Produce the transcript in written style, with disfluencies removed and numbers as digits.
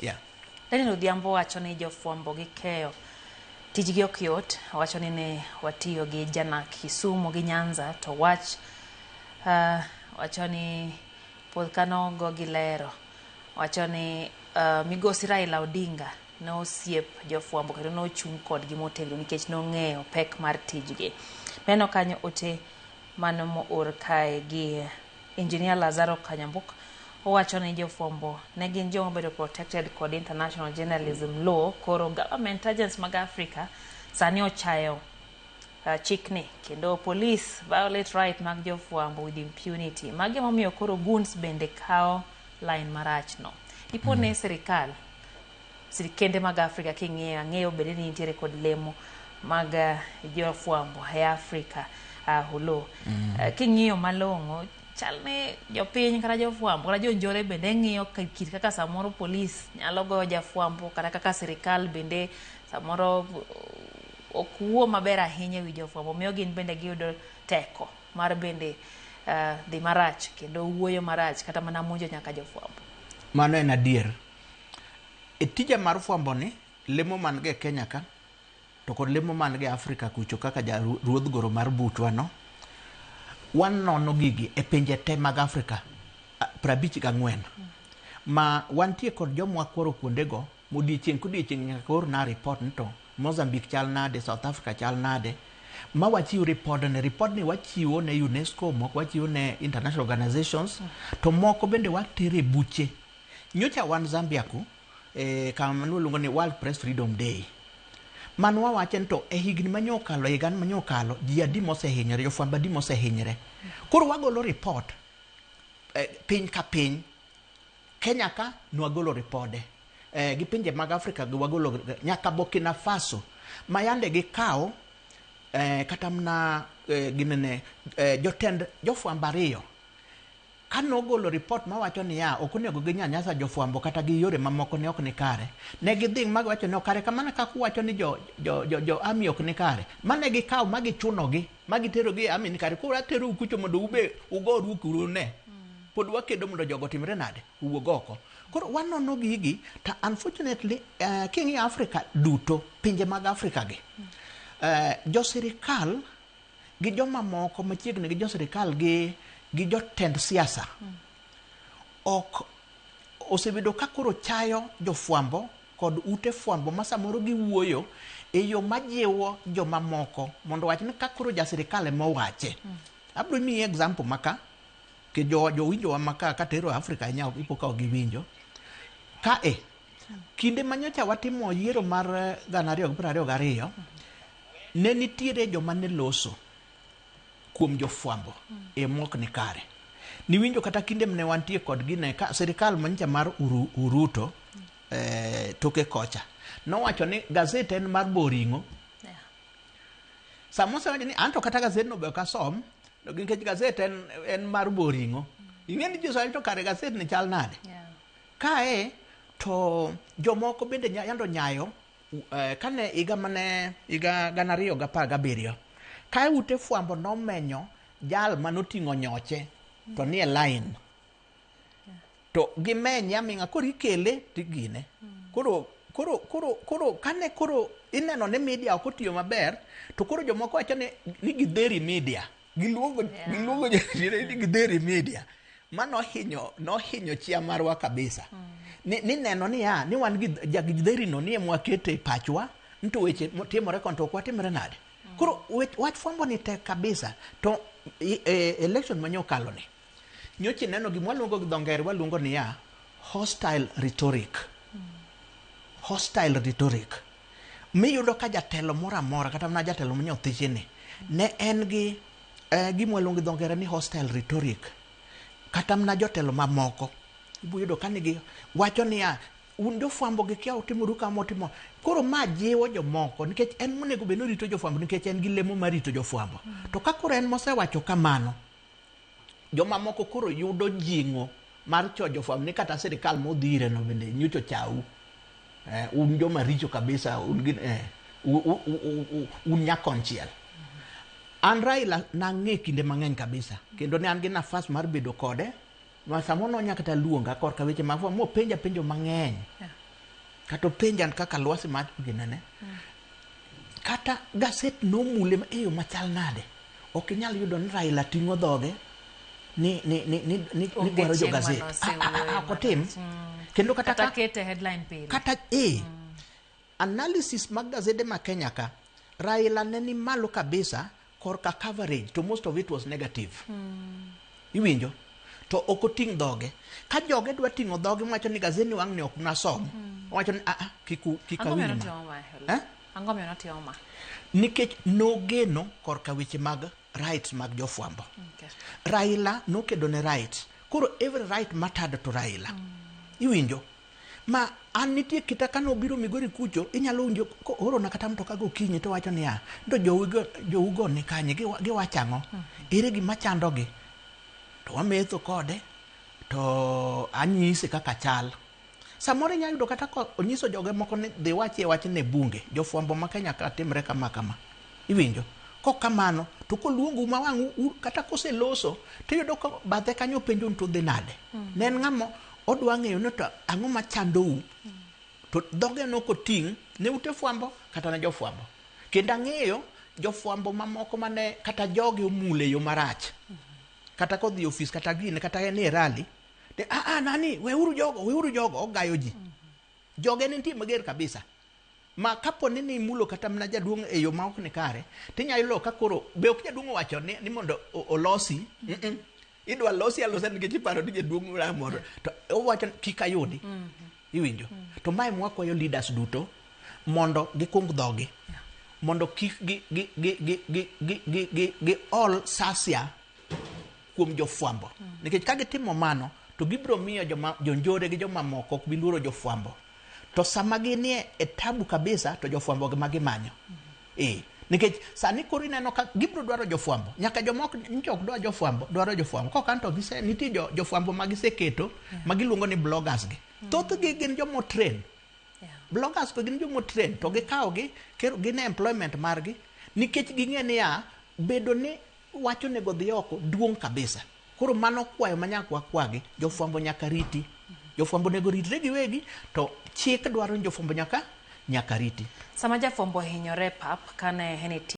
Yeah. Daniel Odhiambo wacho ni jofwambo gi keyo tijgi ok yot. Wacho ni ne watiyo gi Janak Kisumu gi Nyanza to wach wacho ni pod kanogo gi lero. Wacho ni migosi Raila Odinga ne osiep jofwambo kendo nochung' kodgi motegno nikech nong'eyo pek mar tijgi. Neno kanyo ote mano moor kae gi Engineer Lazaro Kanyambuk owacho ni jofwambo ne gin joma obedo protected kod international journalism law. Koro government agents mag Africa sani ochayo chikni kendo police violate right mag jofwambo with impunity. Magi emomiyo koro goons bende kawo line marach no. Dipo ne sirikal sirikende mag Afrika king'iyo ang'eyo bende ni nitiere kod lemo mag jofwambo e Afrika hulo. King'iyo malong'o chal ni jopiny kata jofwambo kata jonjore bende ng'iyo kit kaka samoro polis nyalo goyo jafwambo kata kaka sirikal bende samoro ok wuo maber ahinya ewi jofwambo miyo gin bende giyudo teko mar bende dhi marach kendo wuoyo marach kata mana monjo nyaka jofwambo. Mano en adier. E tija mar fwambo ni, lemo man go e Kenya ka, to kod lemo man go e Afrika kucho kaka ja ruodh goro mar butwa no, wanono gigi e pinje te mag Afrika 54. Ma wantie kod joma wakworo kuondego, modiechieng' kodiechieng' nyaka orna report ni to Mozambique chal nade, South Africa chal nade. Ma wachiw report ne, report ni wachiwo ne UNESCO, moko wachiwo ne international organizations, to moko bende watere buche. Nyocha wan Zambia ku, kama nwaluongo ni World Press Freedom Day. Mano wawache ni to e higni manyo okalo, higa manyo okalo, ji adi mosehinyore, jofwambo adi mosehinyore. Koro wagolo report piny ka piny. Kenya ka nwagolo ripode. Gi pinje mag Afrika gi wagolo nyaka Burkina Faso ma yande gikawo kata mana ginene jotend jofwambo ariyo kanogolo report mawacho niya ok onego ginyanyasa jofwambo kata gi yore mamoko ne ok ni kare, ne gidhi ma giwacho ni ok kare kamano kaka uwacho ni jo army ok ni kare, mane gikawo ma gichunogi ma giterogi e army ni kare koro aterou kucho mondo ube ugoru kuru ne pod wakedo mondo jogo otimre nade owuog oko. Koro wanono gigi to unfortunately king'iyo Afrika duto, pinje mag Afrika gi, jo sirikal gi joma moko machiegni gi jo sirikal gi jotend siasa ok osebedo ka koro chayo jofwambo kod ute fwambo ma samoro giwuoyo e yo majiwo joma moko mondo wach ni ka koro ja sirikal ema owache. Abiro miyi example maka ke jowinjowa maka katero Afrika ahinya ipo ka ok giwinjo. Ka e kinde manyocha watimo yiero mar 2022, ne nitiere joma ne loso kuom jofwambo e mok ni kare. Niwinjo kata kinde mane wantie kod gine ka sirikal manyocha mar Uruto toke kocha nowacho ni gazet en mar boring'o. Sama osewacho ni anto kata gazet no be ok asom nikech gazet en mar boring'o. Ing'e ni ji osewacho to kare gazet ni chal nade? Kae to jomoko bende yando nyayo kane higa mane higa 2017 kae ute fwambo nomenyo jal manoting'o nyoche to nie line to gimenye aming'a koro ikele tigine. Koro kane koro ineno ni media ok otiyo maber to koro jomoko wacho ni gidheri media. Giluongo giluongo ni gidheri media. Ma nohinyo chia marwa kabisa. Ni neno niya ni wan gi jagidheri no ni ema wakete e pachwa to weche timore kon to ok watimre nade. Koro wach fwambo ni tek kabisa to election manyo okalo ni nyocha ineno gima waluongo gi dho ngere waluongo niya hostile rhetoric. Hostile rhetoric. Miyudo ka jatelo moro amora kata mana jatelo manyo thichini ne en gi gima waluongo gi dho ngere ni hostile rhetoric. Kata mana jotelo mamoko ibiro yudo ka nigi wacho niya un jofwambo gi kia utimoru kama utimo. Koro ma jiwo jomoko nikech en monego bed ni orito jofwambo nikech en gi lemo mar rito jofwambo. To ka koro en mosewacho kamano, jomamoko koro yudo jing'o mar cho jofwambo ni kata sirikal modhi ire no bende nyocha ochau. Un joma richo kabisa, un gi un nyakonchiel. An Raila nang'e kinde mang'eny kabisa kendo ne an gi nafas mar bedo kode ma samoro nonya kata luonga korka weche mag fwambo mopenja penjo mang'eny. Kata openja kaka lwasi mar ginene. Kata gaset nomule e yo machal nade, ok inyal yudo ni Raila ting'o dhoge ni ni ni ni ni, ni Onge dwaro jo chieng' gaset. mane Ah, ah, ah, osewuoye ok otim. marach. Kendo kata Kata ka kete headline pile. kata e analysis mag gazede ma Kenya ka Raila ne ni malo kabisa korka coverage to most of it was negative. Iwinjo? To ok oting' dhoge. Ka joge dwa ting'o dhoge wacho ni gazeti wang' ni ok nasom. Owacho ni ah ah kik u- kik Ang'o miyo awinj ma. notimo ma? Helen? Eh? Ang'o miyo notimo ma? Nikech nogeno korka weche mag rights mag jofwambo. Okay. Raila nokedo ne rights. Koro every right mattered to Raila. Iwinjo? Ma an nitie kita kane obiro Migori kucho, inyalo winjo koorona kata mtoka gokinyi to wacho niya, to jougo, jougo ni kanye, giwacho ang'o? Ere gima chandogi? To wametho kode, to anyise kaka chal. Samoro inyalo yudo kata ka onyiso joge moko ni dhi wachie wachni e bunge, jofwambo ma Kenya ka timre kama kama. Iwinjo? Kok kamano, to koluongu ma wang' kata koseloso, tiyudo ka bathe kanyo openjo ni to udhi nade. Ne en ng'ama odwa ng'eyo ni to ang'o machandou. To dhoge nok oting' ne ute fwambo kata ne jofwambo. Kendo ang'eyo jofwambo mamoko mane kata jogi omule e yo marach. Kata kodhi e ofis kata gine kata en e rally, de ah ah nani weuru jogo weuru jogo ogayo ji. Joge ne nitie mager kabisa. Ma kapo ni nimulo kata mana jaduong' e yo ma ok ni kare, tinyalo yudo ka koro be ok jaduong' owacho ni, ni mondo olosi. Idwa losi alosa nikech iparo ni jaduong' ramoro. To owacho ni kik ayudi. Iwinjo? To mae mwakwayo leaders duto mondo gikung dhogi. Mondo kik gi gi gi gi gi gi gi gi gi ol sasia kuom jofwambo. Nikech ka gitimo mano, to gibiro miyo joma jonjore gi joma moko ok bi luoro jofwambo. To sama ginie e tabu kabisa to jofwambo ma gimanyo. Eh, nikech sani koro ineno ka gibiro dwaro jofwambo. Nyaka joma ok nyicha ok dwar jofwambo, dwaro jofwambo. Kok an to gise nitie jo, jofwambo ma giseketo ma giluongo ni bloggers gi. Thothgi gin joma otrain. Bloggers go gin joma otrain to gikawo gi kero gin e employment margi nikech ging'e niya bedo ni wach onego dhi oko duong' kabisa. Koro mano kwayo ma nyaka wakwagi, jofwambo nyaka riti. Jofwambo onego ritre giwegi to chik dwaro ni jofwambo nyaka nyaka riti. Sama jafwambo ohinyore e pap kane en e